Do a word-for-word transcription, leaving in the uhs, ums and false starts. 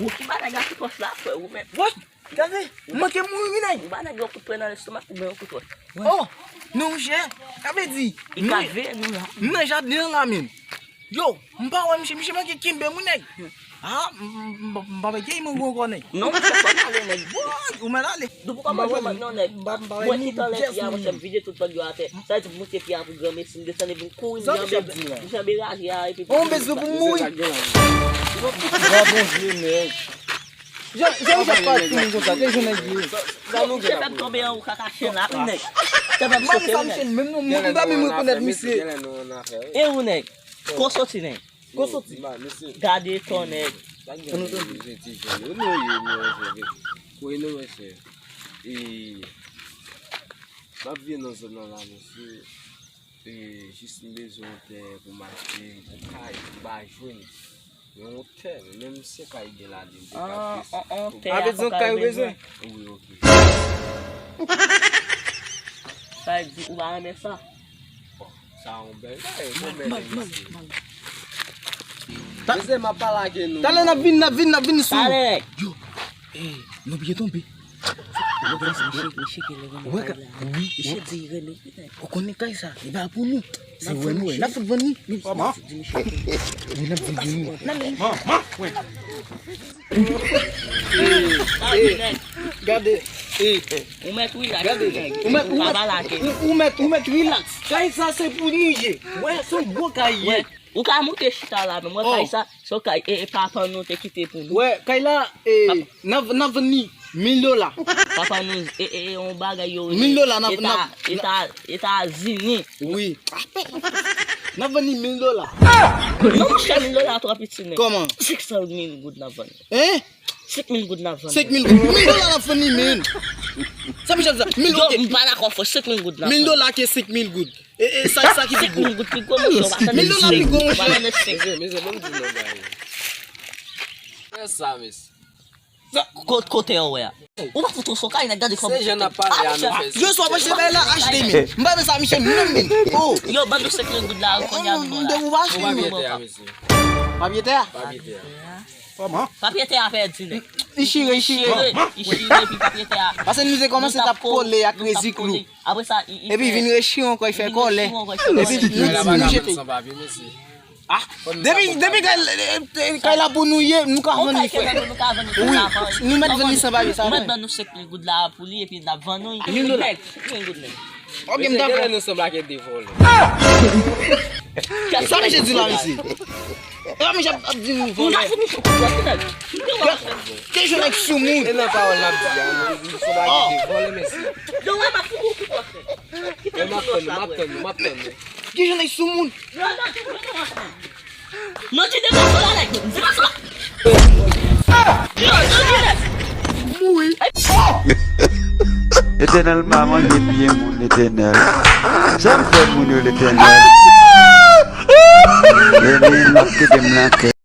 Ou ki ba nèg la kout wòch la, frè, ou menm. Wòch, gade, m manke mouri, wi, nèg. Ou ba nèg yon kout pwen nan lestomak, ou ba yon kout wòch. Oh, non, monchè, sa vle di, li ka veye nou la. M nan jaden an la, menm. Yo, m pa wè misye, misye manke kenbe m, wi, nèg. Ah, m, m, m, m pa wè gay mango ankò, nèg. Non, misye, fò n ale, nèg. Woy, ou mèt ale. Depi kòman jwenn non, nèg. Mwen ki tan lè pye a, monchè, m vide tout pòt yo atè. Sa vle di, m moute pye a pou granmesi, m desann epi m kouri, m janbe, m janbe raje a, epi. On bezwen pou mouri. Bon, bon, vye nèg. Jan, jan ou fè pale pou moun konsa, ke jan nèg ye? Misye fè m tonbe anwo kaka chen la, wi, nèg. Misye fè m sote, wi, nèg. Menm non, m pa menm rekonèt misye. E ou, nèg? Ko soti, nèg? Ko soti? Gade tonnè. Ann tande. Kote nou ye, monchè? E, m ap viv nan zòn nan la, mesye. E, jis m bezwen yon tè pou m achte, yon kay, m pa jwenn. Yon tè, menm se kay gen ladan, m te ka jis. Ah, on, on tè. A, vle di yon kay ou bezwen? Wi, ok. Sa vle di ou pa renmen sa? Bon, sa yon bèl bagay, bon, men, mesye. Mesye, m ap pale ak nou. Talè n ap vin, n ap vin, n ap vin sou. Talè. Yo, eh, nou byen tonbe. Misye, misye genlè renmen kay la. Wi, misye di renmen. Ou konnen kay sa, li pa pou nou. Se wè nou wè. N ap fout vann li. Kòman? Wi, n ap vann li. Gade. Ou mèt relax. Gade. Ou mèt, ou mèt, ou, ou mèt, ou mèt relax. Kay sa se pou nou ye. Wè, se yon gwo kay ye. Ou ka moute chita la, men mwen kay sa, se yon kay, e, e papa nou te kite pou nou. Wè, kay la, e, n ap, n ap vann li mil dola. Papa nou, e, e, e, yon bagay yo rele mil dola, n ap, n ap, Eta, Eta, Etazini. Wi. N ap vann li mil dola. Non, monchè, mil dola twò piti, men. Kòman? Senk san mil goud n ap vann li. Hein? Senk mil goud n ap vann li. Senk mil goud. Mil dola n ap vann li, men. Sa misye ap di sa? Mil, ok. M pa dakò, fò senk mil goud n ap vann li. Mil dola ke senk mil goud. E, e, sa, sa ki pi gwo? Senk mil goud pi gwo, monchè, ou pa tande. Mil dola pi gwo, monchè. Ou pa tande senk. Mezanmi, mezanmi, ban m di nou yon bagay. Fè sa, mesye. Sa, ko-, kote yo wè a? Ou pa fout ou fò kay, nèg, gade kòman. Se jan n ap pale a, nou fè sa. Yo, swa manje bay la, achte, men. M pa nan sa, misye, menm, men. Oh. Yo, ban nou senk mil goud la, kounye a nou ba w la. Papye tè a, mesye. Papye tè a? Papye tè a. Kòman? Papye tè a pèdi, nèg. Li chire, li chire. Li chire, epi papye tè a. Paske nou te kòmanse t ap kole ak reziklou. Apre sa, li, li fè. Epi vin rechire ankò, li fè kòlè. Epi nou di nou jete. Ah, depi, depi kay, eh, eh, kay la pou nou ye, nou ka vann li, frè. Wi, nou mèt vann li san papye, sa vre. Ou mèt ban nou senk mil goud la pou li, epi n ap vann nou. Mil dola. Senk mil goud, nèg. Ok, m dakò. Mesye, genlè nou sanble ak de vòlè. Sa misye di la, mesye? E pa misye ap, ap di nou vòlè. Ke jan nèg soumoun? E nan pawòl n ap di a, nou, nou sanble ak de vòlè, mesye. Men m ap tann nou, m ap tann nou, m ap tann nou. Ki jan nèg soumoun? Non, ti degaje la, nèg. Degaje la. Yo, yo, yo. Mouri. Letènèl pa manje pye moun, Letènèl. Sa m fè moun yo, Letènèl? Letènèl, kite m lakay.